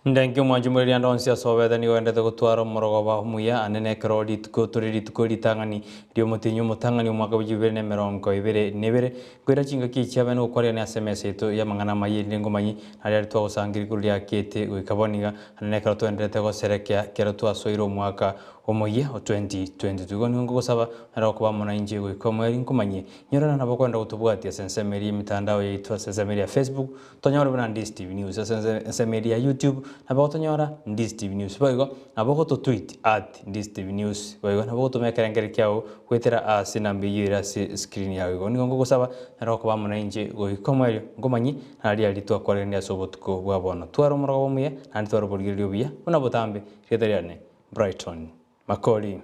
Ndenki omwanchi omoreri onsi ase obete nigo oendete gotwara omorogoba omuya anene ekero rituko tore rituko ritang'ani riomotienyi omotang'ani omwaka bwe 2022 nkoira chingaki echi abene gokwarigania ase emesa yaito y'amang'ana amaya erinde ngomanyi naria aria twagosangia rigoro riakete goika bono iga anene ekero twaenderete goserekea kero twasoire omwaka omoyia o 2022 igo nigo nkogosaba nare gokoba amo nainche goika omoerio nkomanyie nyorana nabo okoenda gotobwatia ase ensemo eria y'emitandao yaito ase ensemo eria ya Facebook Tonyore buna Ndisi TV News ase ensemo eria ya YouTube, nabo gotonyora Ndisi TV News. Boigo nabo ogototweet at Ndisi TV News. Boigo nabo ogotoma ekerengererio kiago goetera ase enamba eyio ere ase escreen yao igo. Nigo nkogosaba nere okoba amo nainche goika omoerio nkomanyie nari aria twakwareranire ase obotuko bwa bono. Tware omorogoba omuya naende tware oborigereria obuya buna botambe. Rieta riane Brighton Makori.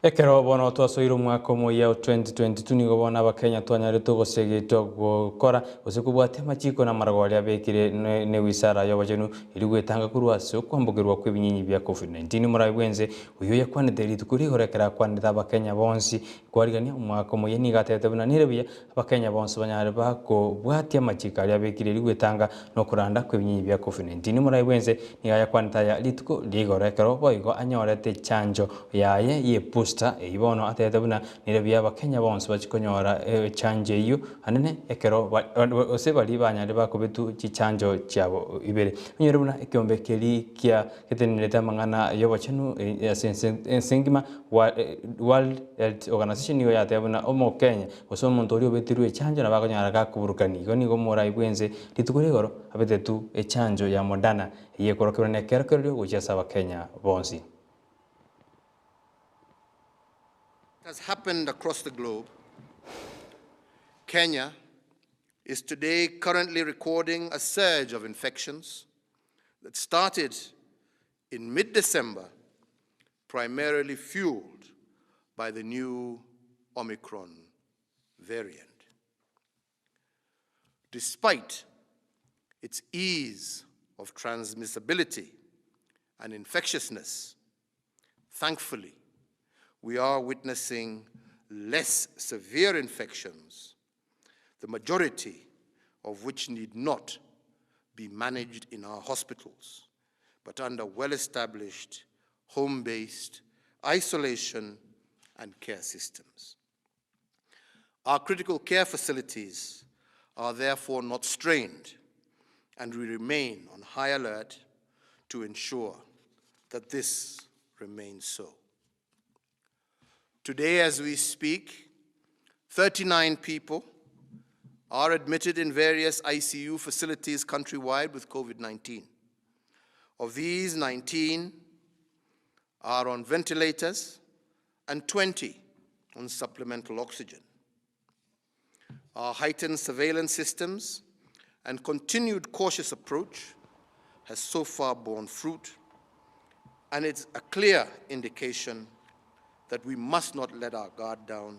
Ekero bono twasoire omwaka omoyia o 2022 nigo bono abakenya twanyarete ogosegetwa gokora gose kobwatia amachiko na amarago aria abekire ne wisara y'obochenu erio gwetanga korwa ase okwambokerwa kw'ebinyinyi bia Covid-19. Omoraai bwense Oyio oyakwanete rituko rigoro ekero akwanete Abakenya bonsi kwarigania omwaka omoyia nigo atebete buna nere buya Abakenya bonsi banyare bakobwatia amachiko aria abekire erio gwetanga nokoranda kwebinyinyi bia Covid-19. Omorai bwense nigo ayakwanete aya rituko rigoro ekero boigo anyorete echanjo yaye ye booster eyio bono atebete buna nere buya Abakenya bonsi bachie konyora echanjo eyio anene ekero gose baria banyarire bakobetu chichanjo chiabo ibere. Onyore buna ekeombe keria kia Getenenerete amang'ana y'obochenu ase ense engima, World Health Organization nigo yateba buna Omokenya gose omonto oria obetirwe echanjo nabo akonyara gakoburukania. Igo nigo omorai bw'ense rituko ria igoro abetetwe echanjo ya Moderna eyio ekorokerwa nekerokererio gochia ase Abakenya bonsi. has happened across the globe, Kenya is today currently recording a surge of infections that started in mid-December, primarily fueled by the new Omicron variant. Despite its ease of transmissibility and infectiousness, thankfully, we are witnessing less severe infections, the majority of which need not be managed in our hospitals, but under well-established home-based isolation and care systems. Our critical care facilities are therefore not strained, and we remain on high alert to ensure that this remains so. Today, as we speak, 39 people are admitted in various ICU facilities countrywide with COVID-19. Of these, 19 are on ventilators and 20 on supplemental oxygen. Our heightened surveillance systems and continued cautious approach has so far borne fruit, and it's a clear indication that we must not let our guard down,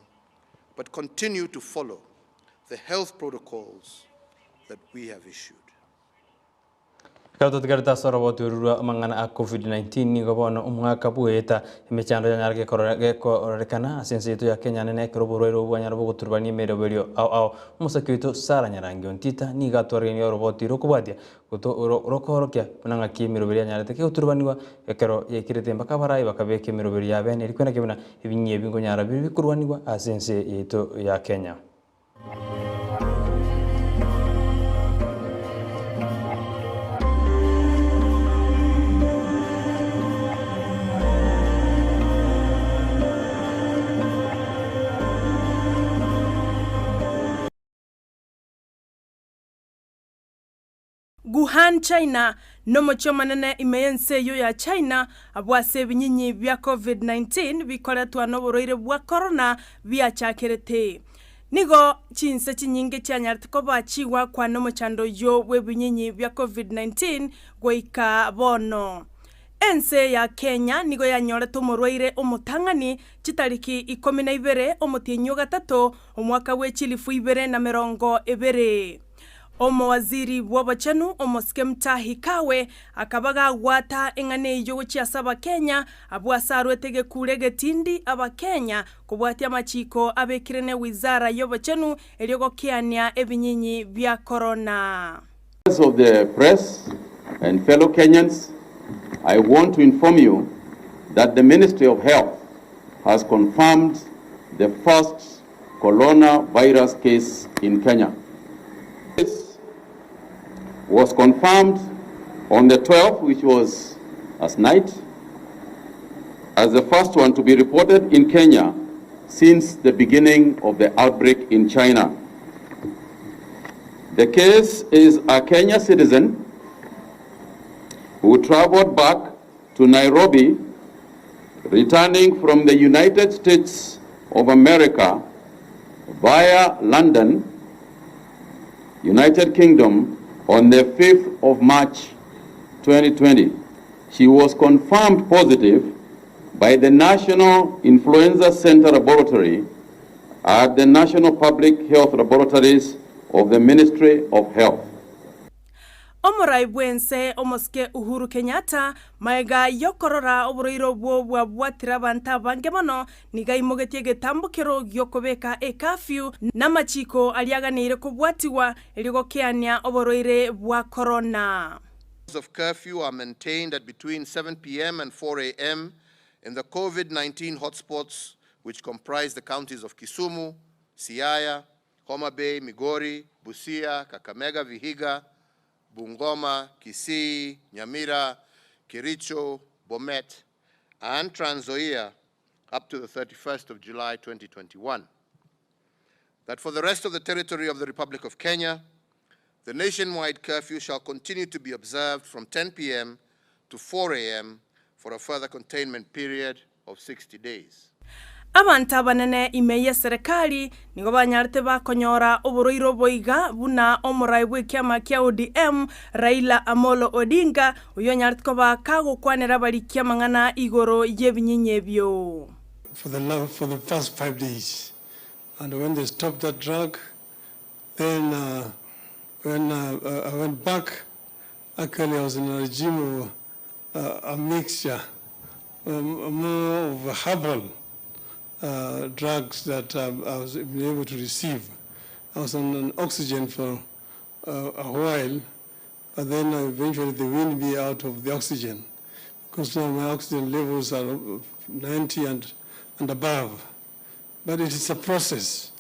but continue to follow the health protocols that we have issued. Ekero totigarete ase oroboti oru rwa amang'ana a Covid-19 nigo bono omwaka bw'oeta emechando yanyara gekororekana ase ense yaito ya Kenya nene ekero oborwaire obo bwanyara bogoturubania emeroberio ao ao. Omosake oito Sarah Nyarangi Ontita nigo atwariganie oroboti rokobwatia rokoorokia buna ng'aki emeroberio yanyarete kegoturubanigwa ekero yaikirete mpaka abarai bakabeka emeroberio ya bene erio kwenaki buna ebinyia ebi nkonyara bire bikorwanigwa ase ense yaito ya Kenya. Wuhan, China, nomochie omonene ime y'ense eyio ya China, abwo ase ebinyinyi bia Covid-19 bikoretwa noborwaire bwa Corona biachakerete. Nigo chinse chinyinge chianyarete koba chigwakwa nomochando oyio bw'ebinyinyi bia Covid-19 goika bono. Ense ya Kenya nigo yanyorete omorwaire omotang'ani chitariki ikomi na ibere omotienyi o gatato omwaka bwe chilifu ibere na merongo ebere. Omowaziri bw'obochenu omosike Mutahi Kagwe akaba gagwata eng'ana eyio gochia ase Abakenya abwo ase arwete egekuro egetindi Abakenya kobwatia amachiko abekire ne wizara y'obochenu erio gokeania ebinyinyi bia korona. Of the press and fellow Kenyans, I want to inform you that the Ministry of Health has confirmed the first coronavirus case in Kenya. This was confirmed on the 12th, which was last night, as the first one to be reported in Kenya since the beginning of the outbreak in China. The case is a Kenya citizen who traveled back to Nairobi, returning from the United States of America via London, United Kingdom, on the 5th of March 2020. She was confirmed positive by the National Influenza Center Laboratory at the National Public Health Laboratories of the Ministry of Health. Omorai bw'ense omosike Uhuru Kenyatta maega yokorora oborwaire obwo bwabwatire abanto abange mono nigo aimogetie egetambokero gi'okobeka ecurfew na amachiko aria aganeire kobwatigwa erio gokeania oborwaire bwa korona. Of curfew are maintained at between 7 p.m. and 4 a.m. in the COVID 19 hotspots, which comprise the counties of Kisumu, Siaya, Homa Bay, Migori, Busia, Kakamega, Vihiga, Bungoma, Kisii, Nyamira, Kericho, Bomet, and Trans Nzoia up to the 31st of July 2021. That for the rest of the territory of the Republic of Kenya, the nationwide curfew shall continue to be observed from 10 p.m. to 4 a.m. for a further containment period of 60 days. Abanto abanene ime y'eserekari nigo banyarete bakonyora oborwaire oboiga buna omorai bw'ekiama kia ODM Raila Amolo Odinga oyo onyarete koba kagokwanera abarikia amang'ana igoro y'ebinyinyi ebio. For the first 5 days. And when they stopped that drug, then when I went back, actually I was in a regime of a mixture, more of herbal drugs that I was able to receive. I was on an oxygen for a while, but then eventually they weaned me out of the oxygen because now my oxygen levels are 90 and above. But it is a process.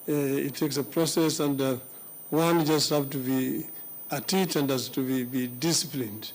It takes a process, and one just have to be at it and has to be disciplined.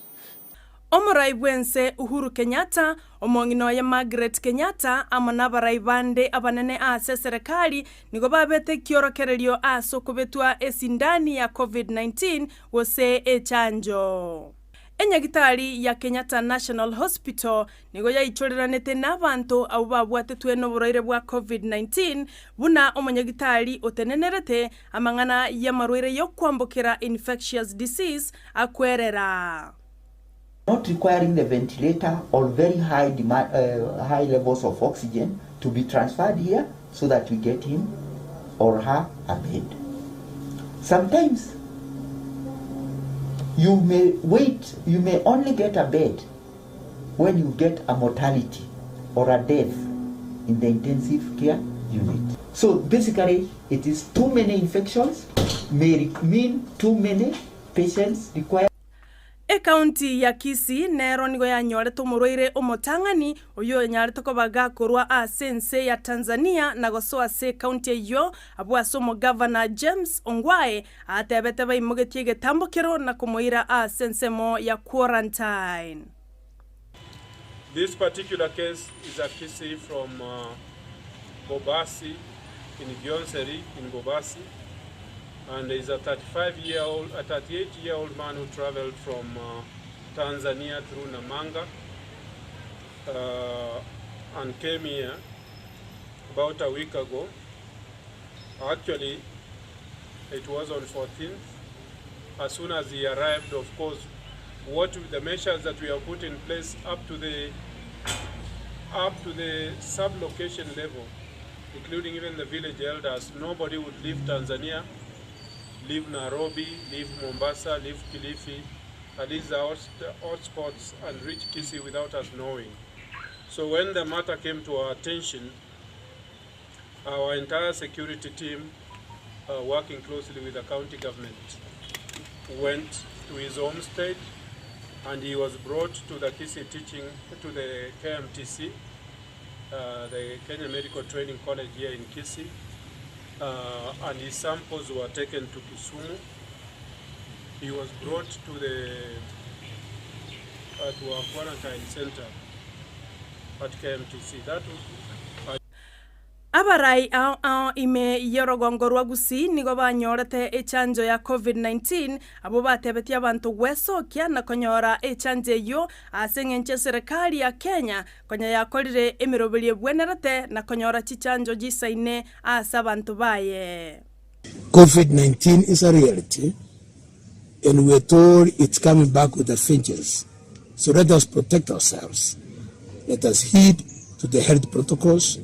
Omorai bwense Uhuru Kenyatta omong'ina oye Margaret Kenyatta amo na abarai bande abanene ase serikali nigo babete kiorokererio ase okobetwa esindani ya COVID-19 gose echanjo. Enyagitari ya Kenyatta National Hospital nigo yaichoreranete na abanto abo babwatetwe n'oborwaire bwa COVID-19 buna omonyagitari otenenerete amang'ana y'amarwaire y'okwambukira infectious disease akwerera. Not requiring the ventilator or very high demand, high levels of oxygen to be transferred here so that we get him or her a bed. Sometimes you may wait, you may only get a bed when you get a mortality or a death in the intensive care unit. So basically, it is too many infections may mean too many patients require Ekaunti ya Kisii nero nigo yanyorete omorwaire omotang'ani oyo onyarete koba gakorwa ase ense ya Tanzania na gosoa ase ekaunti eyio abwo ase omogavana James Ongwae atebete baimogetie egetambokero na komoira ase ensemo ya quarantine. This particular case is a Kisii from Bobasi in Gionseri in Bobasi, and is a 35-year-old, a 38-year-old man who traveled from Tanzania through Namanga and came here about a week ago. Actually, it was on 14th. As soon as he arrived, of course, what the measures that we have put in place up to the sub-location level, including even the village elders, nobody would leave Tanzania leave Nairobi, leave Mombasa, leave Kilifi, at least the hotspots and reach Kisii without us knowing. So when the matter came to our attention, our entire security team, working closely with the county government, went to his homestead and he was brought to the Kisii teaching, to the KMTC, the Kenya Medical Training College here in Kisii, and his samples were taken to Kisumu. He was brought to the to our quarantine center at KMTC. That Abarai ao ao ime y'orogongo rwa Gusii nigo banyorete echanjo ya Covid-19, abwo batebetie abanto gwesokia na konyora echanjo eyio ase eng'encho eserekari ya Kenya konya yakorire emeroberio ebwenerete na konyora chichanjo chisaine ase abanto baye. Covid-19 is a reality and we are told it's coming back with a vengeance so let us protect ourselves, let us heed to the health protocols,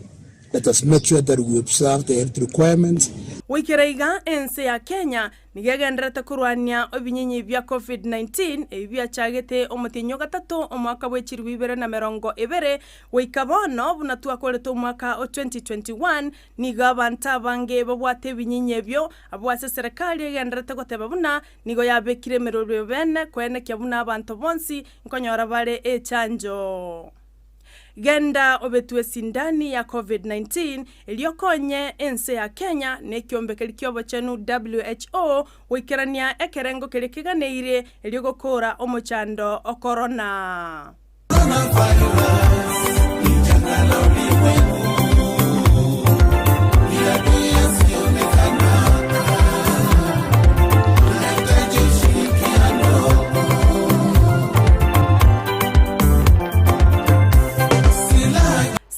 let us make sure that we observe the health requirements. Goikera iga ense ya Kenya nigo egendererete korwania ebinyinyi bia Covid-19 ebi biachagete omotienyi o gatato omwaka bwe chilifu ibere na emerongo ebere goika bono buna twakorete omwaka o 2021 Nigo abanto abange babwate ebinyinya ebio, abwo ase eserekari egendererete goteba buna nigo yabekire emerobio bene koenekia buna abanto bonsi nkonyora bare echanjo. Genda obetwe esindani ya Covid-19 erio okonye ense ya Kenya na ekiombe keria ki'obochenu WHO goikerania ekerengo keria keganeire erio gokoora omochando o korona.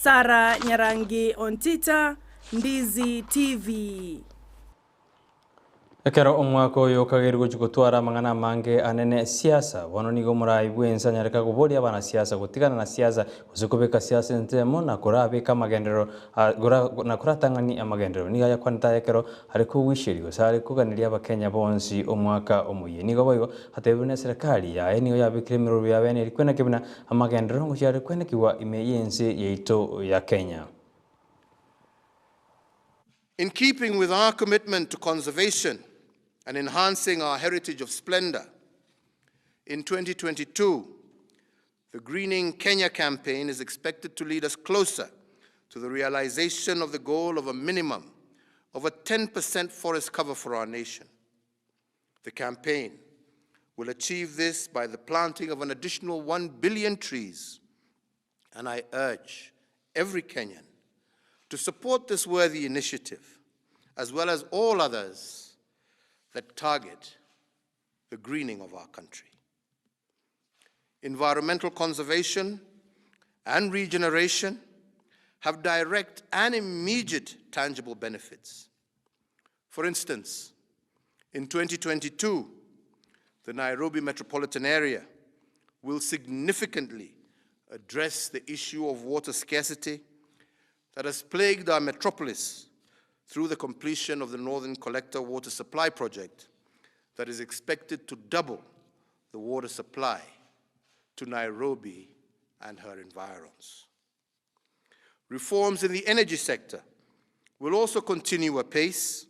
Sarah Nyarangi Ontita, Ndizi TV. Ekero omwaka oyo okageirwe gochia gotwara amang'ana amange anene esiasa, bono nigo omorai bw'ense anyareka koboria abanasiasa gotigana na siasa gose kobeka siasa ensemo na korabeka amagenderero na koratang'ani amagenderero. Nigo ayakwanete aya ekero are kogwisheria gose are koganeria abakenya bonsi omwaka omoyia. Nigo boigo atebire buna eserekari yaye nigo yabekire emerobio ya bene eri kwenekia buna amagenderero ngochia are kwenekigwa ime y'ense yaito ya Kenya. In keeping with our commitment to conservation and enhancing our heritage of splendor, in 2022, the Greening Kenya campaign is expected to lead us closer to the realization of the goal of a minimum of a 10% forest cover for our nation. The campaign will achieve this by the planting of an additional 1 billion trees, and I urge every Kenyan to support this worthy initiative, as well as all others that target the greening of our country. Environmental conservation and regeneration have direct and immediate tangible benefits. For instance, in 2022, the Nairobi metropolitan area will significantly address the issue of water scarcity that has plagued our metropolis through the completion of the Northern Collector Water Supply Project that is expected to double the water supply to Nairobi and her environs. Reforms in the energy sector will also continue apace,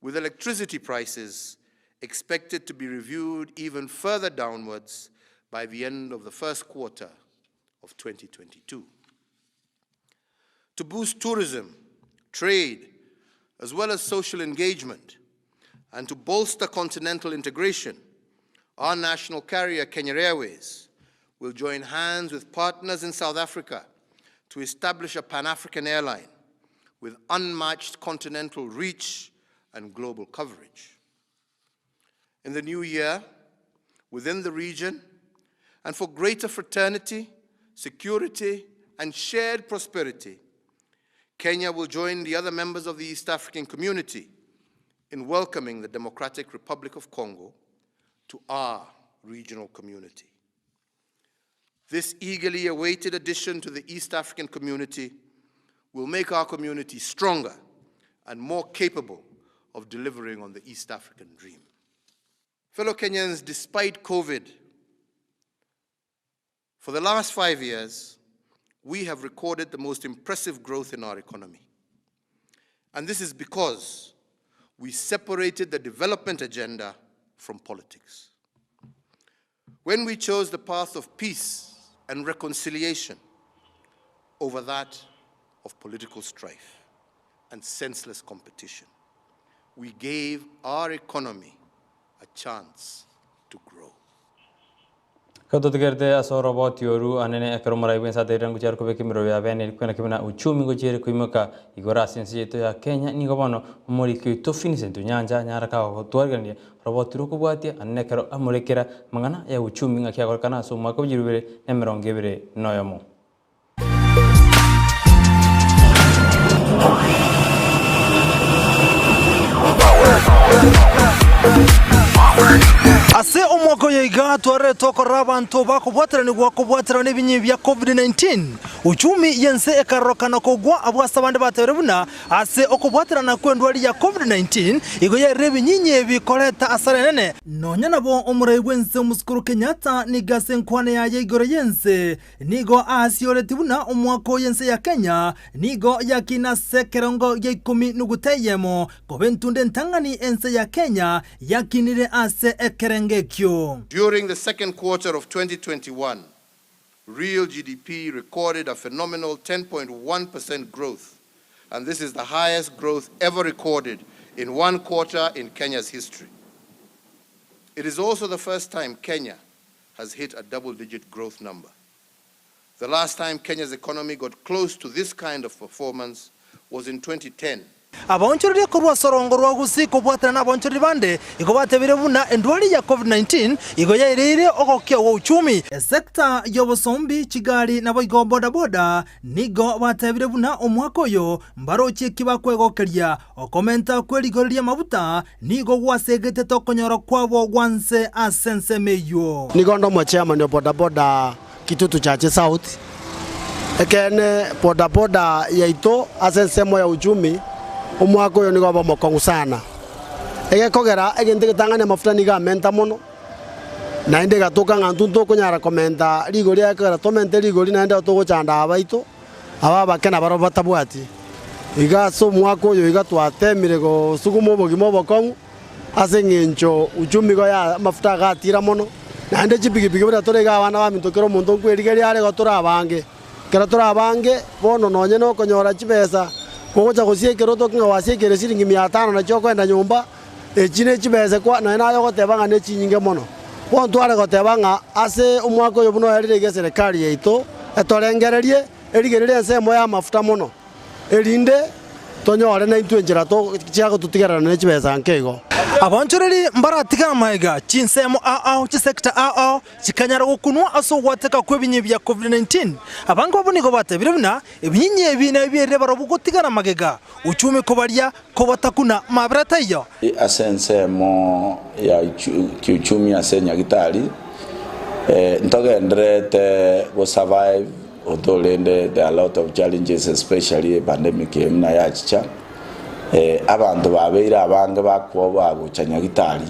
with electricity prices expected to be reviewed even further downwards by the end of the first quarter of 2022. To boost tourism, trade, as well as social engagement, and to bolster continental integration, our national carrier, Kenya Airways, will join hands with partners in South Africa to establish a Pan-African airline with unmatched continental reach and global coverage. In the new year, within the region, and for greater fraternity, security, and shared prosperity, Kenya will join the other members of the East African community in welcoming the Democratic Republic of Congo to our regional community. This eagerly awaited addition to the East African community will make our community stronger and more capable of delivering on the East African dream. Fellow Kenyans, despite COVID, for the last five years, we have recorded the most impressive growth in our economy. And this is because we separated the development agenda from politics. When we chose the path of peace and reconciliation over that of political strife and senseless competition, we gave our economy a chance to grow. Ekero totigerete ase oroboti oru anene ekero omorai bw'ense ateirire ngochia are kobeka emerero ya bene eri kwena kebuna uchumi ngochia ere koimoka igoro ase ense yaito ya Kenya nigo bono omoriki oito Vincent Onyancha anyare kagotwarigania oroboti rokobwatia anene ekero amorekera amang'ana ya uchumi ng'aki agorekana ase omwaka bw'echirubere na emerongo ebere noyomo. Ase omwaka oyo iga twarerete okorora abanto bakobwateranigwa kobwaterana nebinyibi bia Covid-19. Uchumi y'ense ekarorokana kogwa abwo ase abande batebire buna ase okobwaterana kw'endwari ya Covid-19 igo yairire ebinyinyi ebi koreta asara enene. Nonya nabo omorai bw'ense Omosikuru Kenyatta nigo ase enkwana yaye igoro y'ense Nigo aasioretie buna omwaka oyo ense ya Kenya nigo yakina ase ekerengo gia ikomi nuguta eyemo, koba entunda entang'ani ense ya Kenya yakinire ase ekerengo ekio. During the second quarter of 2021, real GDP recorded a phenomenal 10.1% growth, and this is the highest growth ever recorded in one quarter in Kenya's history. It is also the first time Kenya has hit a double-digit growth number. The last time Kenya's economy got close to this kind of performance was in 2010. Abaonchoreria korwa ase orongo rwa Gusii kobwatana nabaonchoreria bande igo batebire buna endwari ya Covid-19 igo yaireire ogokia gwa uchumi. Esekta y'obosombi chigari naboigo bodaboda nigo batebire buna omwaka oyo mbarochie eki bakwegokeria. Okomenta kwe rigori ri'amabuta nigo gwasegetete okonyora kwabo gwa nse ase ensemo eyio. Nigo onde omochairman o bodaboda Kitutu Chache South. Ekeene bodaboda yaito ase ensemo ya uchumi omwaka oyo nigo obe omokong'u sana. Egekogera egento egetang'ani amafuta nigo amenta mono, naende egatoka ng'a intwe ntokonyara komenta rigori ekogera tomente rigori naende togochanda abaito. Aba abake nabarabwo batabwati. Iga ase omwaka oyo iga twateemire gosuguma obogima obokong'u ase engencho uchumi igo ya amafuta agatira mono, naende chipigipigi buna tore iga abana baminto kera omonto nkwerigeria are igo tore abange. Ekero tore abange bono nonye nokonyora chibesa kogocha gosia ekeroto ng'a gwasiekire siringi mia tano nachio okoenda nyomba, echi ne chibesa kwa nonye naye ogoteba ng'a nechinyinge mono. Bono tware goteba ng'a ase omwaka oyo buna oyarire iga eserekari yaito etorengererie, erigererie ensemo y'amafuta mono, erinde tonyore naintwe enchera chia gototigererana ne chibesa nke igo. Abaonchoreri mbaratiga amaiga chinsemo ao ao chisector ao ao chikanyara gokunwa ase ogwateka kw'ebinyi bia Covid-19. Abange babo nigo batebire buna ebinyinyi ebi nabierire barabwo gotigana magega, uchumi kobaria Kobatakuna mabera taiyo. Ase ensemo ya kiuchumi ase Nyagitari, ntogendererete go survive although rende there are lot of challenges especially epandemic eye buna yachicha, abanto babeire abange bakwoboa gocha Nyagitari.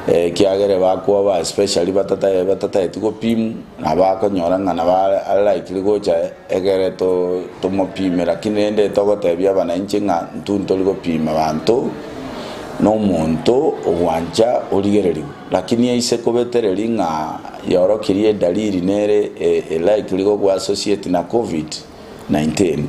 Ekiagera bakwoba especially batataeti gopimwa, nabo akonyora ng'a nabo are likely gocha egere tomopime lakini rende togotebia abananchi ng'a intwe ntori gopima banto, na omonto ogwancha origererigwe. Lakini aise kobetereri ng'a yorokirie edalili nere likely gokwa associate na covid 19,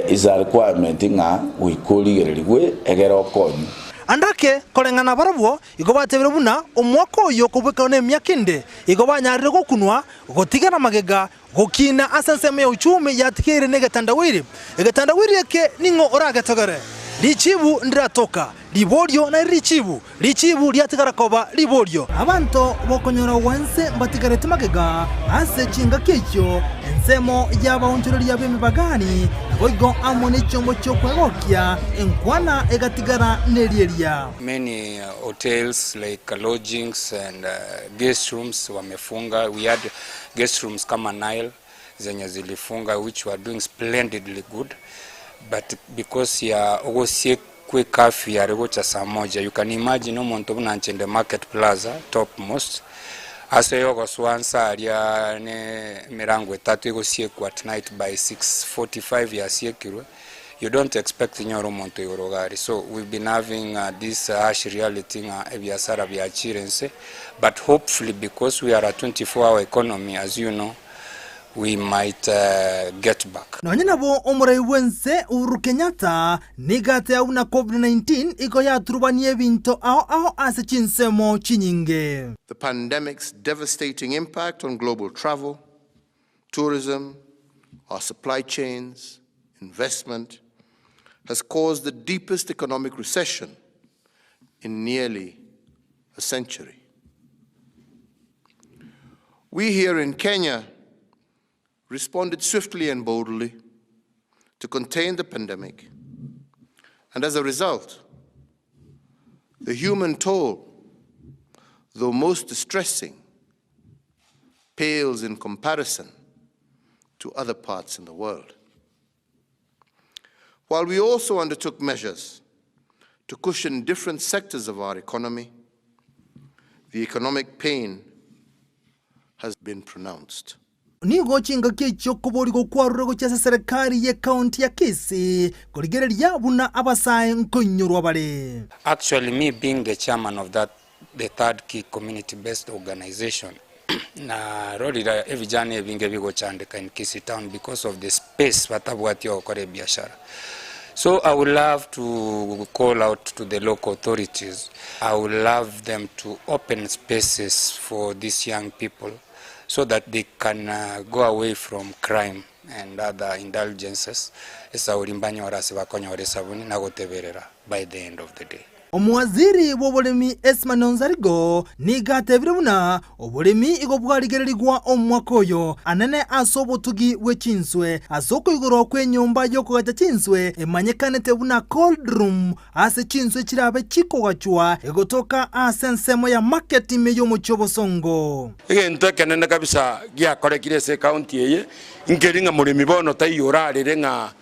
is a requirement ng'a goika origererigwe egere okonywe. Ande ake, koreng'ana nabarabwo, igo batebire buna omwaka oyio okobwekana nemiaka ende, igo banyarire gokunwa, gotigana magega, gokiina ase ensemo ya uchumi yatigeire negetandawiri. Egetandawiri eke ning'o oragetogere? Richibu ndiratoka, riborio naire richibu, richibu riatigara koba riborio. Abanto b'okonyora gwense mbatigarete magega ase chingaki echio, ensemo y'abaonchoreria b'emebagani, naboigo amo ne chiombo chi'okwegokia, enkwana egatigara nerieria. Many hotels like lodgings and guest rooms wamefunga, we had guest rooms kama Nile zenye zilifunga which were doing splendidly good but because ya ogosie. Kwe curfew yare gocha saa moja you can imagine omonto buna inche inde market plaza top most ase ogosoa nsa aria ne emirango etato egosiekwa at night by 6:45 yasiekirwe you don't expect nyore omonto igoro iga aria so we've been having this harsh reality ng'a ebiasara biachire nse but hopefully because we are a 24 hour economy as you know we might get back. Nonye nabo omorai bw'ense Uhuru Kenyatta nigo ateba buna Covid-19 igo yaturubanie ebinto ao ao ase chinsemo chinyinge. The pandemic's devastating impact on global travel, tourism, our supply chains, investment, has caused the deepest economic recession in nearly a century. We here in Kenya responded swiftly and boldly to contain the pandemic, and as a result, the human toll, though most distressing, pales in comparison to other parts in the world. While we also undertook measures to cushion different sectors of our economy, the economic pain has been pronounced. Nigo chingaki echio okoborigwa kwarure gochia ase serikali y'ecounty ya Kisii korigereria buna abasae nkoinyorwa bare. Actually me being the chairman of that the third key community based organization narorire ebijana ebinge bigochandeka in Kisii town because of the space batabwati ogokora ebiashara so I would love to call out to the local authorities I would love them to open spaces for these young people so that they can go away from crime and other indulgences esauri mbanyore ase bakonyora esabuni na goteberera by the end of the day. Omowaziri bw'oboremi Esmane Onsarigo nigo atebire buna oboremi igo bwarigererigwa omwaka oyo anene ase obotugi bwe chinswe ase okoigorwa kw'enyomba y'okogacha chinswe emanyekanete buna cold room ase chinswe chirabe chikogachwa egotoka ase ensemo ya market ime y'omochie obosongo. Egento ekenene kabisa giakorekire ase ecounty eye, nkeri ng'a moremi bono taiyo orarere ng'a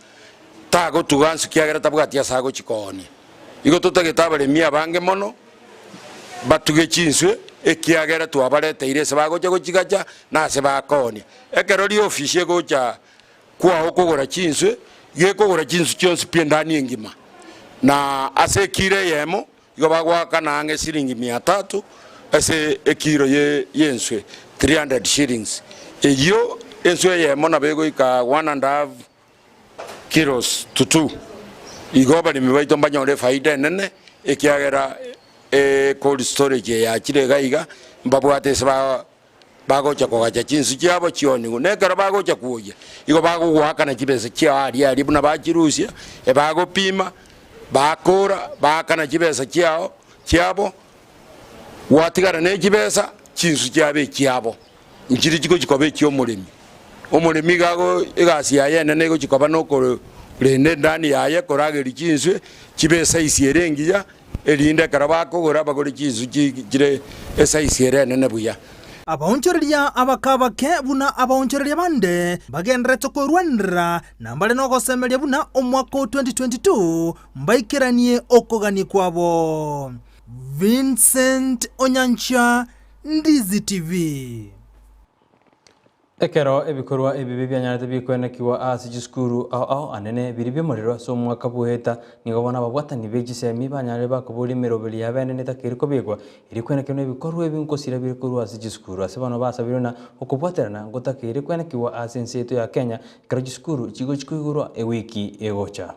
tagotuga nse kiagera tabwati ase agochi koonia. Igo totagete abaremi abange mono batuge chinswe, ekiagera twabareteire ase bagocha gochigacha na ase bakoonia. Ekero riofisi egocha kwao kogora chinswe, gekogora chinswe chionsi pi endani engima, na ase ekiro eyemo igo bagoakana ang'e siringi mia tatu ase ekiro y'enswe, 300 shillings. Eyio enswe eyemo nabo egoika one and half kilos to two. Igo abaremi baito mbanyore efaida enene, ekiagera ecold storage eye yachire iga iga, mbabwate ase bagocha kogacha chinsu chiabo chionigwe. Na ekero bagocha kwoyia, igo bagogoakana chibesa chiao aria aria buna bachirusia, ebagopima, bakora, baakana chibesa chiao chiabo, gwatigara ne chibesa, chinsu chiabo echiabo. Nchiria chigochia koba echi'omoremi. Omoremi iga ago egasi yaye enene egochia koba nokorenda endani yaye, korageria chinswe, chibe esaisi ere engiya, erinde ekero bakogora bagore chinswe chire esaisi ere enene buya. Abaonchoreria abake abake buna abaonchoreria bande mbagendererete kwerwanerera, na mbare nogosemeria buna omwaka o 2022 mbaikeranie okogania kwabo. Vincent Onyancha, Ndizi TV. Ekero ebikorwa ebibe bianyarete bikwenekigwa ase chisukuru ao ao anene biria bi'omorero ase omwaka bw'oeta, nigo bono ababwatani be chisemi banyarire bakoboria emeroberi yabo enene etakeire kobekwa, erio kwenekigwa nebikorwa ebi nkosira bire korwa ase chisukuru. Ase bono basabirwe na okobwaterana ngotakeire kwenekigwa ase ense yaito ya Kenya ekero chisukuru chigochi koigorwa ewiki egocha.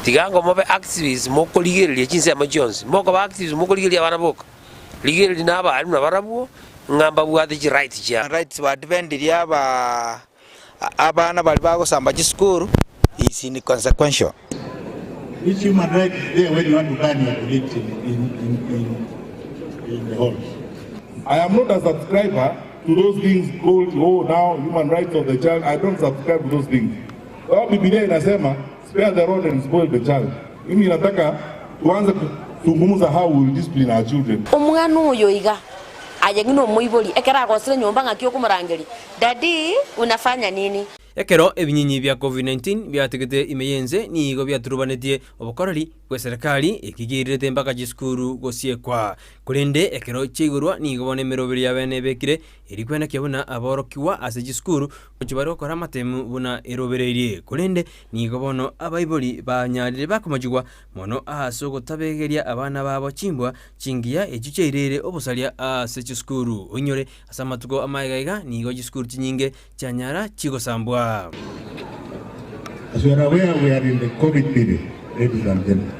Tiga ango mobe activists mokorigereria chinsemo chionsi, mokoba activists mokorigereria abana boka, rigereria na abalimu nabarabwo ng'a mbabwate chirights chiabo. Rights badefendirie aba Abana baria bagosamba chisukuru is inconsequential. Which human right is there when you want to ban your colleagues in, in, in, in, in the halls? I am not a subscriber to those things called, oh, now human rights of the child. I don't subscribe to those things. Kwa Biblia inasema spare the rod and spoil the child. Mimi nataka tuanze zungumza how we will discipline our children. Omwana oyo iga, aye ng'ina omoibori, ekero agosire nyomba ng'aki okomorangeria, Daddy, unafanya nini? Ekero ebinyinyi bia Covid-19 biatigete ime y'ense nigo biaturubanetie obokoreri bw'eserekari eki kiairerete mpaka chisukuru gosiekwa. Korende ekero chiaigorwa nigo bono emeroberi ya bene ebekire eri kwenekia buna aborokigwa ase chisukuru gochia bare gokora amatemu buna erobereirie. Korende nigo bono abaibori banyarire bakomochigwa mono ase ogotabegeria abana babo chimbwa chingiya echio chiairire obosaria ase chisukuru. Oinyore ase amatuko amaega iga nigo chisukuru chinyinge chianyara chigosambwa. As you are aware, we are in the COVID period, ladies and gentlemen.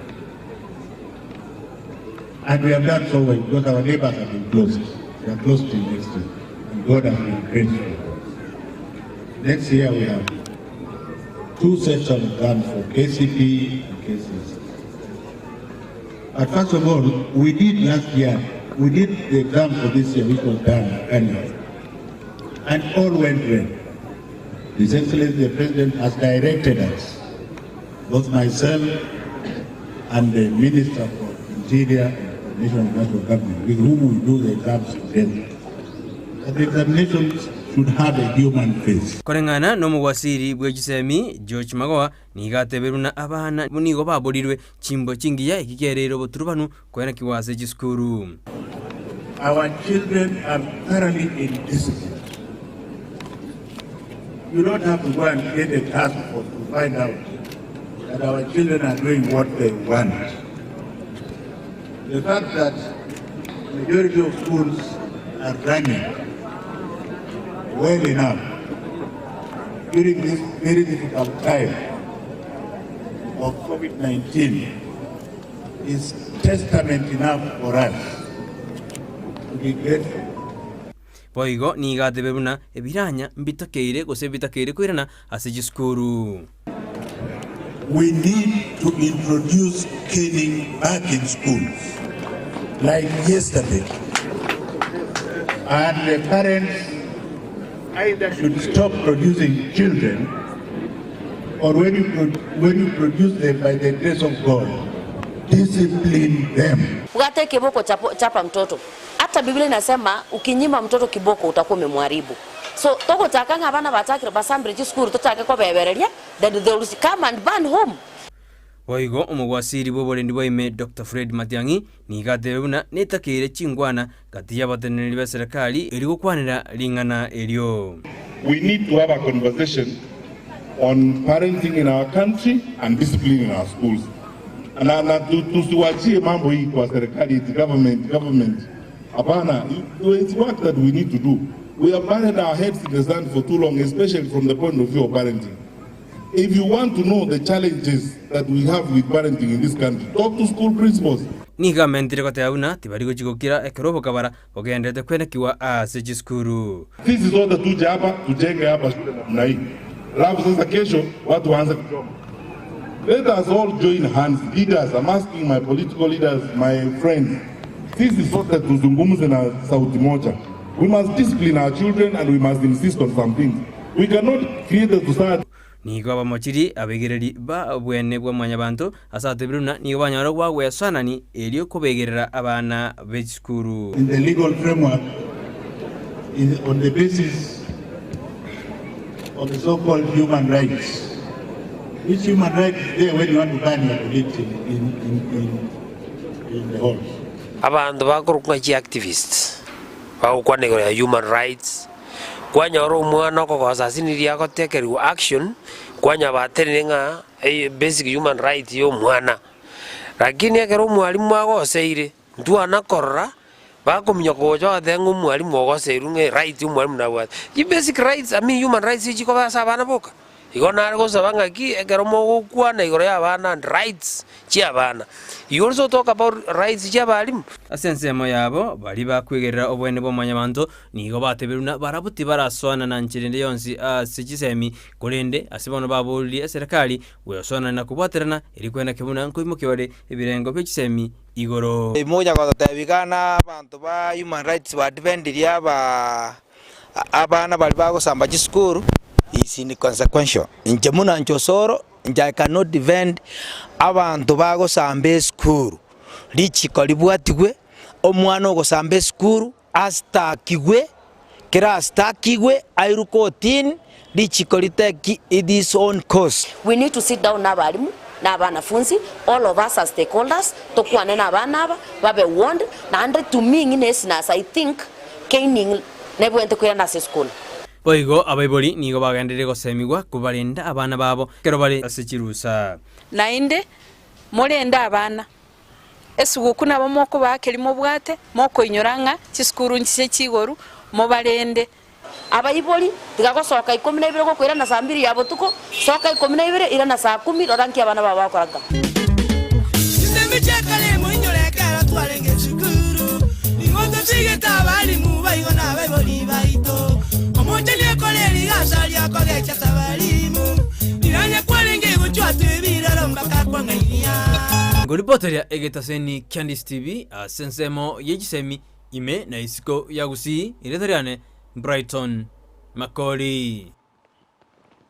And we have done so well because our neighbors have been closed. They are closed till next year. And God has been grateful. Next year we have two sets of exams for KCP and KCSE. But first of all, we did last year, we did the exam for this year, which was done earlier. And all went well. His Excellency the President has directed us, both myself and the Minister for Interior and Coordination of National Government, with whom we do the exams together, that the examinations should have a human face. Koreng'ana nomogwasiri bwe chisemi George Magoha nigo atebeirwe buna abana nigo baborirwe chimbwa chingiya eki kiareire oboturubanu koenekigwa ase chisukuru. Our children are thoroughly indisciplined. You don't have to go and create a task force to find out that our children are doing what they want. The fact that majority of schools are running well enough during this very difficult time of COVID-19 is testament enough for us to be grateful. Boigo nigo atebe buna ebiranya mbitakeire gose bitakeire koirana ase chisukuru. We need to introduce caning back in schools like yesterday. And the parents either should stop producing children or when you, when you produce them by the grace of God, discipline them. Bwata ekeboko chapo, chapa mtoto. Hata Biblia inasema ukinyima mtoto kiboko utakuwa umemharibu. So togochaka ng'a abana bachakire basambire chisukuru tochake kobebereria then they will come and burn home. Boigo omogwasiri bw'oborendi bwa ime Doctor Fred Matiang'i nigo atebe buna netakeire chingwana gati y'abateneneri b'eserekari erio gokwanera ring'ana erio. We need to have a conversation on parenting in our country and discipline in our schools. Na, na tusiwachie mambo hii kwa serikali eti government, government. Hapana, it's work that we need to do. We have buried our heads in the sand for too long, especially from the point of view of parenting. If you want to know the challenges that we have with parenting in this country, talk to school principals. Nigo amentire goteba buna tibari gochia gokira ekero obokabara bogenderete kwenekigwa ase chisukuru. Sisi sote tuje hapa tujenge hapa shule namna hii, alafu sasa kesho watu waanze kuchoma. Let us all join hands, leaders. I'm asking my political leaders, my friends, sisi sote tuzungumze na sauti moja. We must discipline our children and we must insist on some things. We cannot create a society. Nigo abamochiri abegereri ba obwene bwa mwanyabanto ase atebire buna nigo banyare gwagwesanani erio kobegerera abana b'echisukuru. In the legal framework is on the basis of the so-called human rights. Which human right is there when you want to ban your colleagues in, in, in, in, in the halls? Abanto bakorokwa ng'a chiactivists, bagokwana igoro ya human rights, kwanyora omwana okogosa ase niria agotekerigwa action, kwanyora batenenire ng'a basic human right ya omwana. Lakini ekero omwalimu agoseire, ntwana korora, bakominyoka gocha bagoteba ng'a omwalimu ogoseirwe ng'a eright ya omwalimu nabwate. Chibasic rights, I mean human rights chikoba ase abana boka. Igo nare gosaba ng'aki ekero mogokwana igoro y'abana and rights chi'abana, you also talk about rights chi'abalimu. Ase ensemo yabo, baria bakwegerera oboene bwa Mwanyabanto nigo batebirie buna barabwo tibarasoana na nchera ende yonsi ase chisemi, korende ase bono baboririe eserekari gwesoana na kobwaterana erio kweneke buna nkoimokia bare ebirengo bie chisemi igoro. Mocha gototebia iga na abanto ba human rights ba defendirie aba abana baria bagosamba chisukuru is inconsequential. Inche buna inche Osoro, inche I cannot defend abanto bagosamba esukuru. Richiko ribwatigwe, omwana ogosamba esukuru astakigwe, kera astakigwe airwe kotini, richiko ri take its own course. We need to sit down na abalimu na abanafunzi, all of us as stakeholders, tokwane na abana aba, babe warned, naende to me ng'ina esinasa I think caning nebwenerete koirana ase esukuru. Boigo abaibori nigo bagenderire gosemigwa kobarenda abana babo ekero bare ase chirusa. Naende morende abana. Esuguku nabo mokobaa keria mobwate, mokoinyora ng'a chisukuru nchiche chigoru, mobarende. Abaibori, tiga gosoka ikomi na ibere gokoirana saa mbiri ya botuko, soka ikomi na ibere, irana saa kumi, rora nki abana bao bagokora nka. Chisemi chi'ekare moinyore ekero twarenge esukuru, nigo tosigete abalimu baigo na abaibori baito. Omocheni ekore rigasa ri'okogecha abalimu, riranya kwarenge gochwatwa ebirero mpaka kwang'ainia. Ngoripoteria egetaseni kia Ndisi TV ase ensemo ye chisemi ime na isiko ya Gusii, erieta riane Brighton Makori.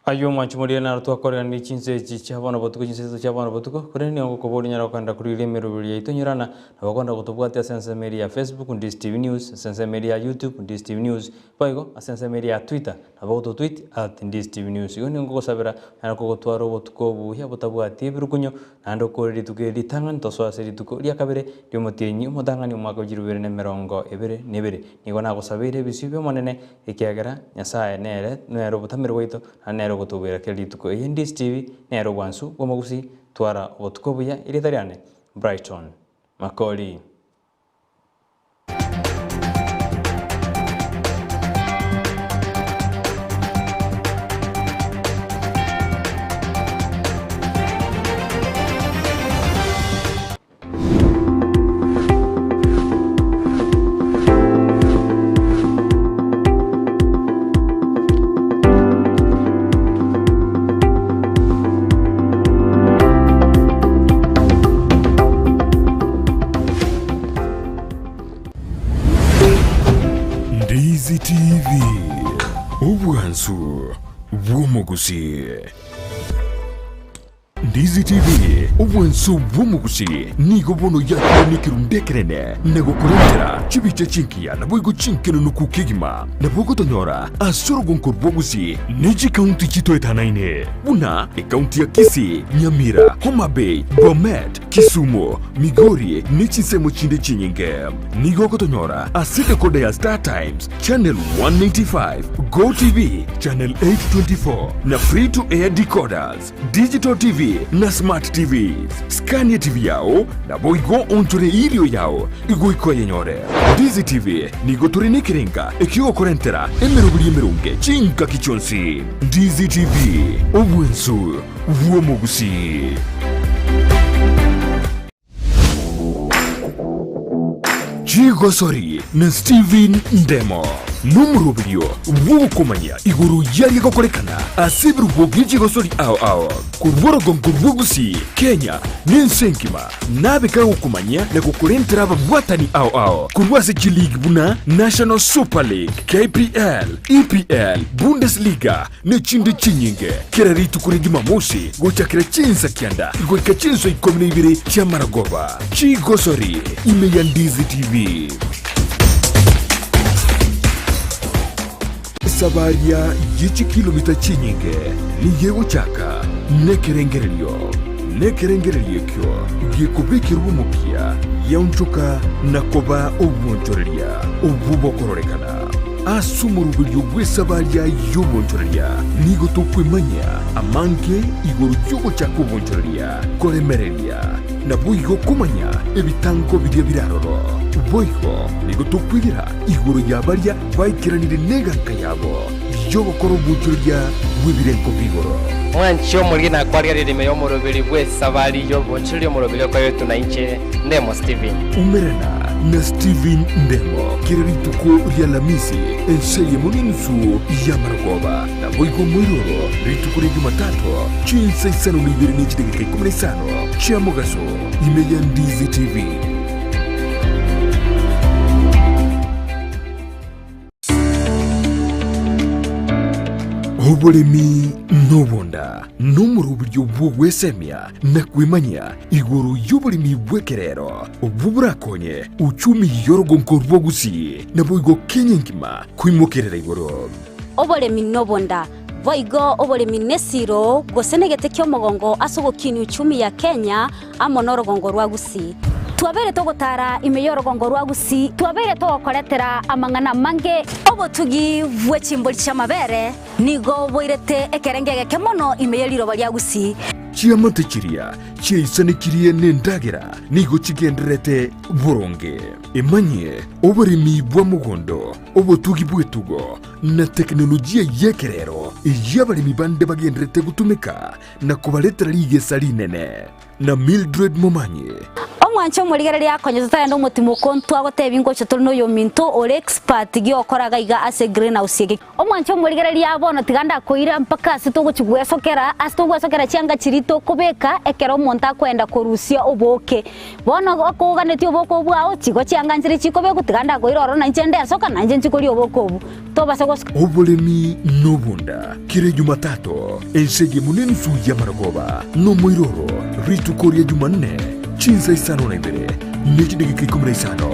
Ayio omwanchi moria naro twakoreranire chinsa echi chia bono botuko, chinsa isato chia bono botuko, korende nigo ngokoboria onyare gokenda korigereria emeroberi yaito nyorana, nabo okogenda gotobwatia ase ensemo eria ya Facebook, Ndisi TV News, ase ensemo eria ya YouTube, Ndisi TV News, boigo ase ensemo eria ya Twitter, nabo ogototweet at Ndisi TV News. Igo nigo ngogosabera onyare kogotwara obotuko obuya botabwati ebirukunyo, naende okore rituko eri ritang'ani tosoe ase rituko ria kabere ri'omotienyi omotang'ani omwaka o chilifu ibere na emerongo ebere na ebere. Nigo nagosabeire ebisio bi'Omonene, ekiagera Nyasae nere nere obotamero bwaito, naende nere ogotobuera kera rituko. Eye Ndisi TV nere obwansu bw'omogusii, twara obotuko obuya, erieta riane Brighton Makori. Ndizi TV, obwansu bw'omogusii. Ndizi TV, obwansu bw'omogusii, nigo bono yakire nekerundu ekenene na gokorentera chibicha chingiya naboigo chinkenunuku kegima. Nabo ogotonyora ase orogonko rw'Ogusii ne chikaunti chitoetanaine buna ekaunti ya Kisii, Nyamira, Homa Bay, Bomet, Kisumu, Migori ne chinsemo chinde chinyinge. Nigo ogotonyora ase decoder ya Star Times, Channel 195, Go TV, Channel 824 na Free to Air decoders, Digital TV na Smart TVs. Scan TV yao naboigo onchore irio yao igoika oyenyore. Ndizi TV nigo tore nekerenga ekiogokorentera emeroberi emeronge chingaki chionsi. Ndizi TV, obwensu bw'omogusii. Chigosori na Stephen Ndemo nomoroberio bw'ogokomanya igoro y'aria gokorekana ase ebirubo bie chigosori ao ao korwa orogongo rwa Gusii, Kenya na ense engima. Nabe kagokomanyia na gokorentera ababwatani ao ao korwa ase chileague buna National Super League, KPL, EPL, Bundesliga ne chinde chinyinge. Kera rituko ria Jumamosi gochakera chinsa kianda goika chinsa ikomi na ibere chi'amaragoba. Chigosori ime ya Ndizi TV. Esabaria ye chikilomita chinyinge nigo egochaka nekerengererio, nekerengererio ekio gekobekerwa omokia giaonchoka na koba obwonchoreria obwo bokororekana. Ase omoroberio bw'esabaria y'obonchoreria nigo tokwemanyia amange igoro y'ogochaka obonchoreria, koremereria, naboigo komanya ebitango biria bire aroro. Boigo nigo tokwegera igoro ya baria baikeranire neganka yabo y'ogokora obonchoreria bw'ebirengo bi'igoro. Mwanche omoriri na kwarigereria ime y'omoroberi bw'esabari y'obonchoreria omoroberi okoretwe na inche, Ndemo Stephen. Umerana na Stephen Ndemo kera rituko ri'Alamisi ense eyemo n'enusu y'amarogoba, naboigo moiroro rituko ria Jumatatu chinsa isano na ibere ne chidakika ikomi na isano chia mogaso ime ya Ndizi TV. Oboremi nobonda nomoroberio bw'ogwesemia na kwemanyia igoro y'oboremi bw'ekerero obwo borakonye uchumi y'orogonko rwa Gusii naboigo Kenya engima koimokerera igoro. Oboremi nobonda, boigo oboremi nesiro gose negete ki'omogongo ase ogokinia uchumi ya Kenya amo norogongo rwa Gusii. Twabeire togotara ime y'orogongo rwa Gusii, twabeire togokoretera amang'ana amange. Obotugi bwe chimbori chi'amabere nigo boirete ekerengo egeke mono ime ye riroba ria Gusii. Chiamate chiria chiaisanekirie nendagera nigo chigendererete boronge. Emanyie oboremi bwa mogondo, obotugi bw'etugo, na tekinolojia y'ekerero eyio abaremi bande bagendererete gotumeka na kobaretera rigesa rinene. Na Mildred Momanyi. Omwanche omorigereria akonye totagenda omotimo oko ntwagotebia ngocha tore noyominto ore expert giokora iga iga ase greenhouse eke. Omwanche omorigereria bono tiga ndakoira mpaka ase togochi gwesokera ase togwesokera chianga chiria tokobeka ekero omonto akoenda korusia oboke. Bono okoganetie oboke obwo bwao chigo chianga nchire chikobekwa tiga ndakoira ororo nainche ndesoka nainche nchi koria oboke obwo. Tobasa gosoka. Oboremi nobonda, kera Jumatatu, ense eyemo nenusu y'amarogoba, nomoiroro, rituko ria Jumanne, chinsa isano na ibere, ne chidageka ikomi na isano.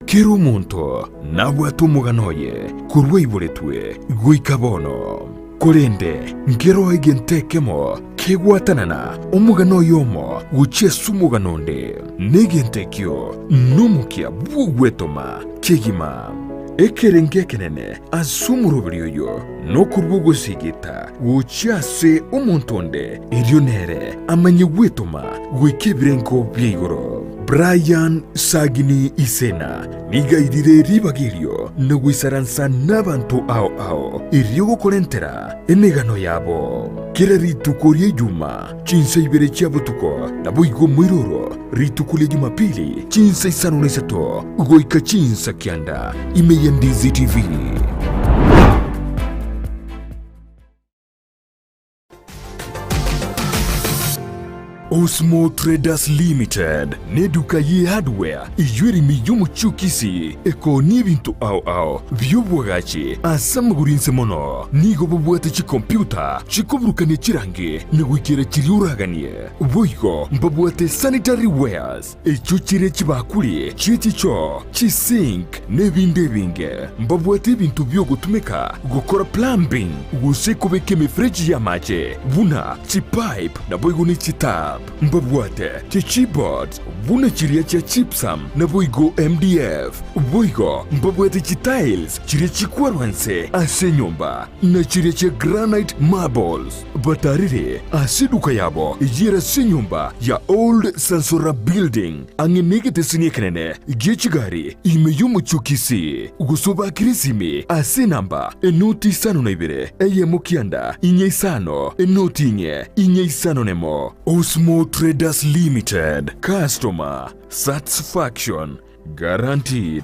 Kera omonto nabwate omogano oye korwa aiboretwe goika bono. Korende nkeroo egento ekemo kegwatanana omogano oyomo gochia ase omogano onde, na egento ekio nomokia bw'ogwetoma kegima. Ekerengo ekenene ase omoroberi oyo nokorua ogosigita gochia ase omonto onde, erio nere amanye gwetoma goika ebirengo bia igoro. Brian Sagini Isena nigo airire ribaga erio na goisaransa nabanto ao ao erio gokorentera emegano yabo. Kera rituko ria Ijuma chinsa ibere chia botuko, naboigo moiroro rituko ria Jumapili chinsa isano na isato goika chinsa kianda ime ya Ndizi TV. Osmo Traders Limited neduka ye hardware eyio ere ime y'omochie o Kisii ekoonia ebinto ao ao bi'obwagachi ase amagoro inse mono. Nigo babwate chikompiuta chikoburukania chirangi na goikera chiria oraganie. Boigo mbabwate sanitary wares echio chire chibakuri chie chichoo, chisink na ebinde ebinge. Mbabwate ebinto bi'ogotumeka gokora plumbing gose kobeka emefereji y'amache buna chipipe naboigo ne chitap. Mbabwate chichipboards buna chiria chia gypsum naboigo MDF. Boigo mbabwate chitiles chiria chikwarwa nse ase enyomba na chiria chia granite marbles. Batarire ase eduka yabo eyio ase enyomba ya Old Sansora Building ang'e negeteseni ekenene gie chigari ime y'omochie o Kisii, gose obakere esimi ase enamba enoti isano na ibere eyemo kianda inye isano enoti inye inye isano nemo. Osmo Traders Limited, Customer Satisfaction Guaranteed.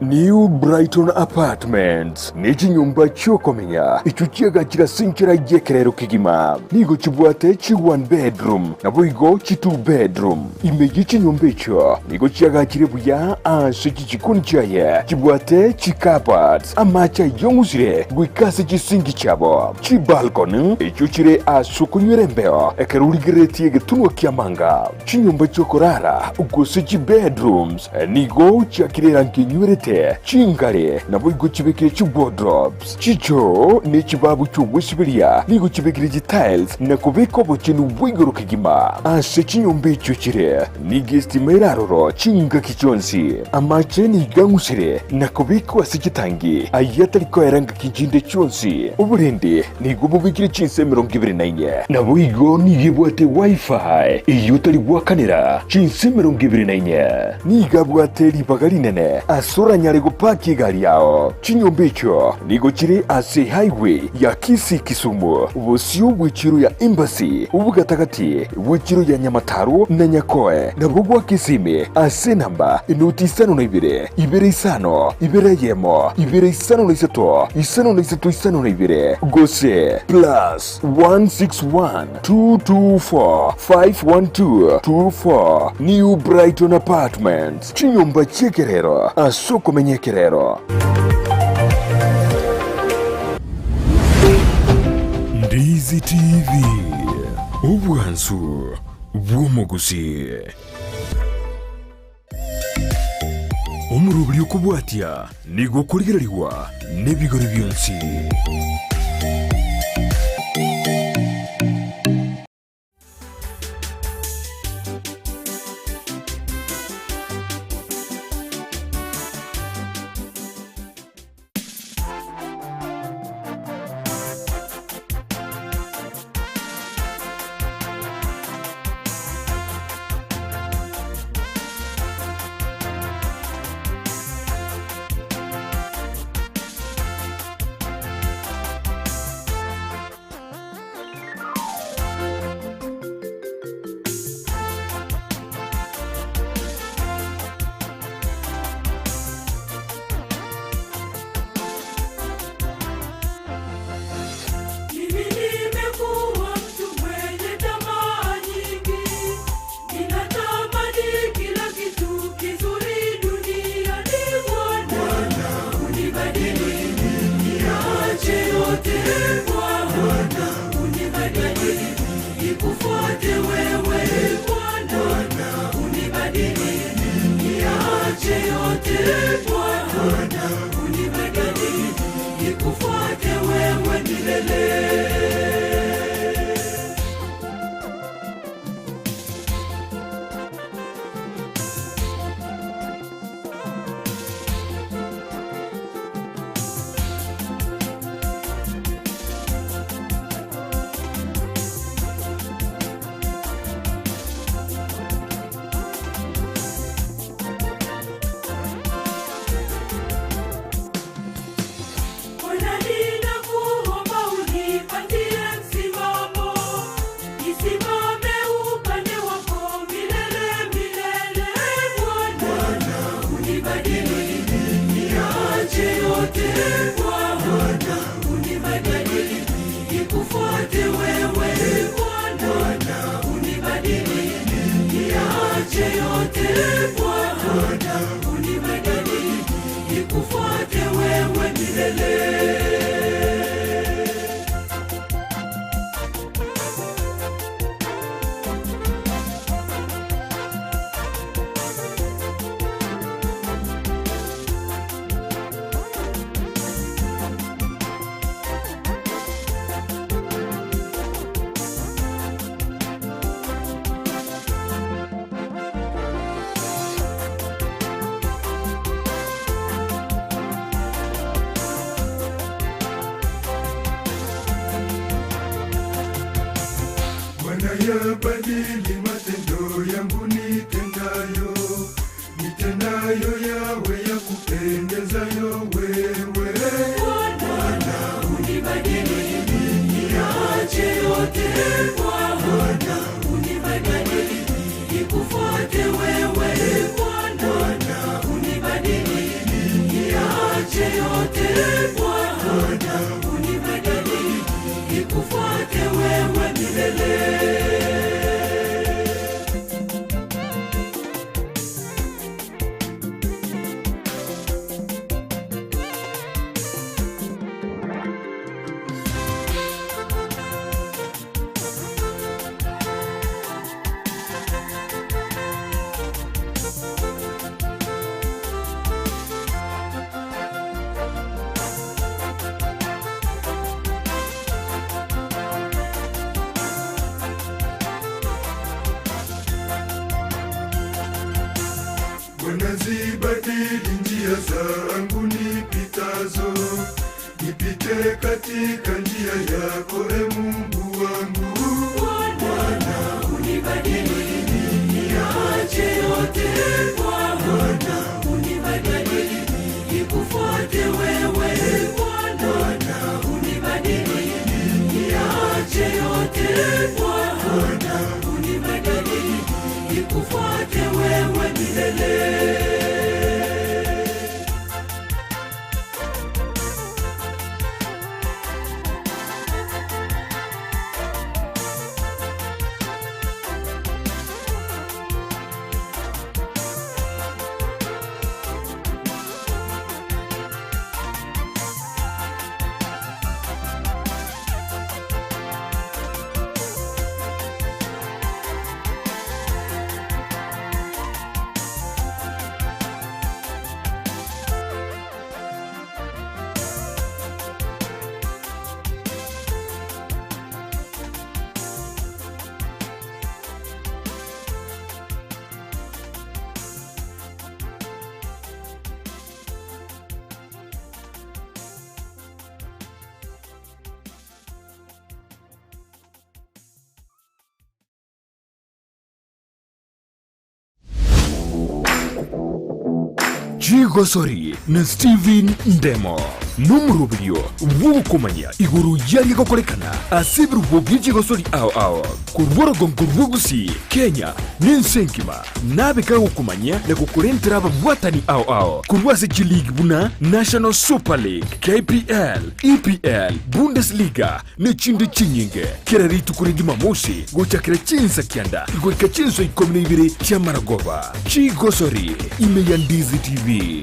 New Brighton Apartments nechinyomba chiokomenya echio chiagachire ase enchera y'ekerero kegima. Nigo chibwate chi one bedroom naboigo chi two bedroom. Ime ye chinyomba echio nigo chiagachire buya ase chichikoni chiaye chibwate chi cupboards, amache ayong'usire goika ase chisinki chiabo, chibalcony echio chire ase okonywera embeo ekero origereretie egetunwa ki'amanga. Chinyomba chi'okorara, gose chibedrooms, nigo chiakire erangi enywerete, chingare, naboigo chibekire chiwardrobes, chichoo, ne chibabu chi'ogwesiberia, nigo chibekire chitiles na kobeka obochenu bwa igoro kegima. Ase chinyomba echio chire, nigo estima ere aroro chingaki chionsi. Amache nigo ang'usire na kobekwa ase chitangi, ayio atari koera ngaki chinde chionsi. Oborendi Nigo bobekire chinsa 24. Naboigo nigo ebwate Wi-Fi eyio otari goakanera chinsa 24. Nigo abwate ribaga rinene ase oranyare. Oranyare gopaki egari yao. Chinyomba echio nigo chire ase highway ya Kisii Kisumu, bosio bw'echiro ya Embassy, obogatagati bw'echiro ya Nyamataro na Nyakoe, nabo gwa Kisimi ase enamba enoti isano na ibere, ibere isano, ibere eyemo, ibere 53 53 52 gose plus 161 224 512 24 New Brighton Apartments, chinyomba chi'ekerero ase okomenya ekerero. Ndizi TV, obwansu bw'omogusii. Omoroberi okobwatia nigo okorigererigwa nebigori bionsi. Mimi nimekuwa mtu mwenye tamaa nyingi, ninatamani kila kitu kizuri duniani. Bwana unibadili, niache yote. Bwana unibadili, nikufuate wewe. Bwana unibadili, niache yote. Bwana unibadili, nikufuate wewe milele. Bwana ninakuomba unipatie msimamo, nisimame upande wako milele milele. Bwana unibadili, niache yote. Bwana unibadili, nikufuate wewe. Bwana unibadili, niache yote. Bwana unibadili, nikufuate wewe milele. Bwana yabadili matendo yangu nitendayo, nitendayo yawe ya kupendezayo wewe. Bwana unibadili, niache yote. Bwana unibadili, nikufuate wewe. Bwana unibadili, niache yote. Bwana unibadili, nikufuate wewe milele. Bwana zibadili njia zangu nipitazo, nipite katika njia yako e Mungu wangu. Bwana unibadili, niache yote. Bwana unibadili, Nikufuate wewe Bwana, unibadili niache yote Bwana, unibadili nikufuate wewe milele. Chigosori na Steven Ndemo nomoroberio bw'ogokomanya igoro yaria gokorekana ase ebirubo bie chigosori ao ao korwa orogongo rwa Gusii, Kenya na ense engima nabe kagokomanya na gokorentera ababwatani ao ao korwa ase chileague buna National Super League, KPL, EPL, Bundesliga na echinde chinyinge kera rituko ria Jumamosi gochakera chinsa kianda goika chinsa ikomi na ibere chiamaragoba. Chigosori ime ya Ndizi TV.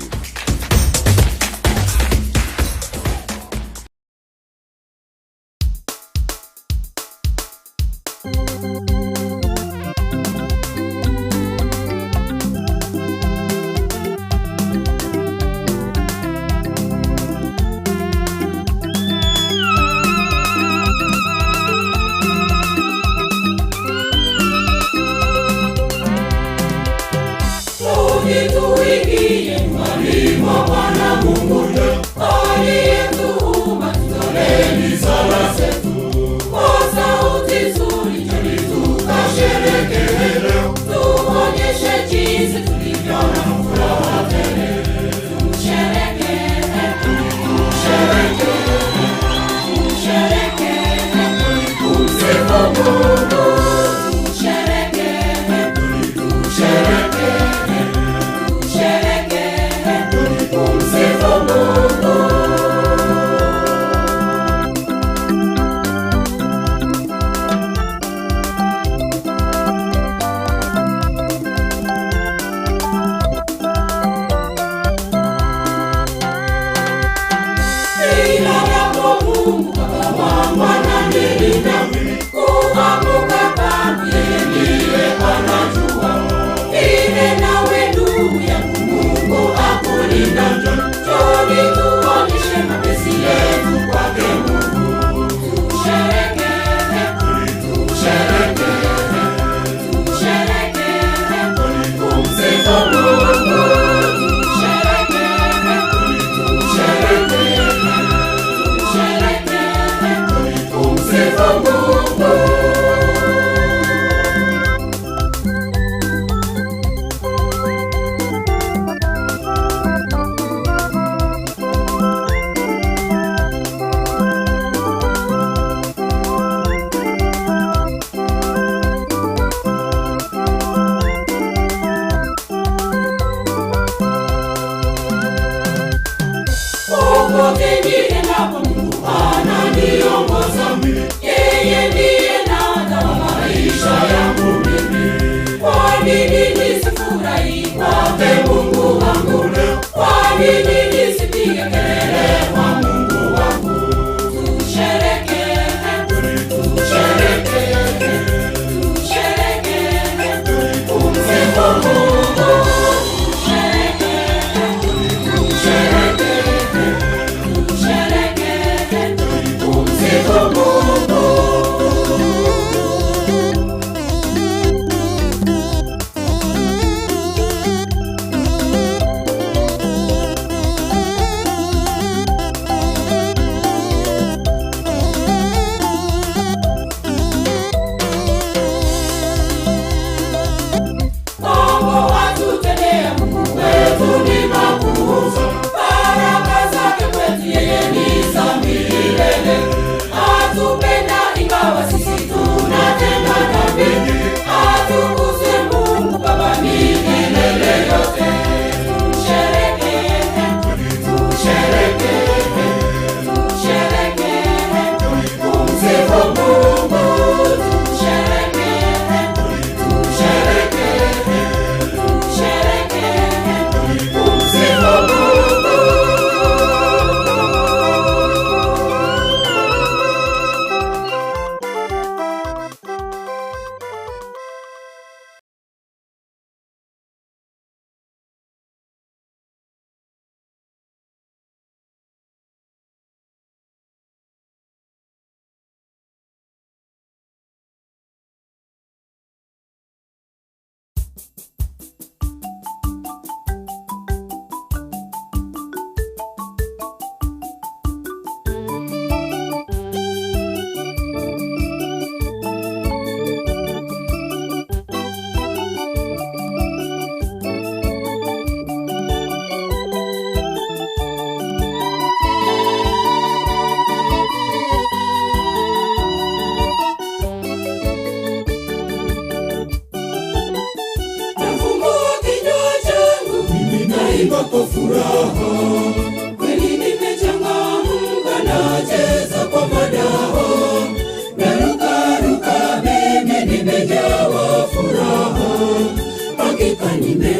Tuingie nyumbani mwa Bwana Mungu aliyetuumba, tutoeni sala zetu kwa sauti nzuri, njoni tukasherehekee leo, tuonyeshe jinsi tulivyo na furaha tele. Tusherehekee, tusherehekee, tusherehekee, tumsifu Mungu. Tusherehekee, tusherehekee, tusherehekee, tumsifu Mungu. Nilalapo Mungu Baba wangu ananilinda, kuanguka kwangu yeye ndiye anajua. Vile nawe ndugu yangu Mungu akulinda, njoni tuonyeshe mapenzi yetu kwake Mungu. Tusherehekee, tusherehekee, tusherehekee, tumsifu Mungu. Tusherehekee, tusherehekee, tusherehekee, tumsifu Mungu. Popote niendapo Mungu ananiongoza, yeye ndiye nahodha wa maisha yangu mimi. Kwa nini nisifurahi kwake Mungu wangu leo? Kwa nini nisipige kelele kwa Mungu wangu? Tusherehekee, tusherehekee, tusherehekee, tumsifu Mungu. Tusherehekee, tusherehekee, tusherehekee, tumsifu Mungu. Nafungua kinywa changu, mimi naimba kwa furaha. Kweli nimechangamka, nacheza kwa madaha. Narukaruka, mimi nimejawa furaha. Hakika nime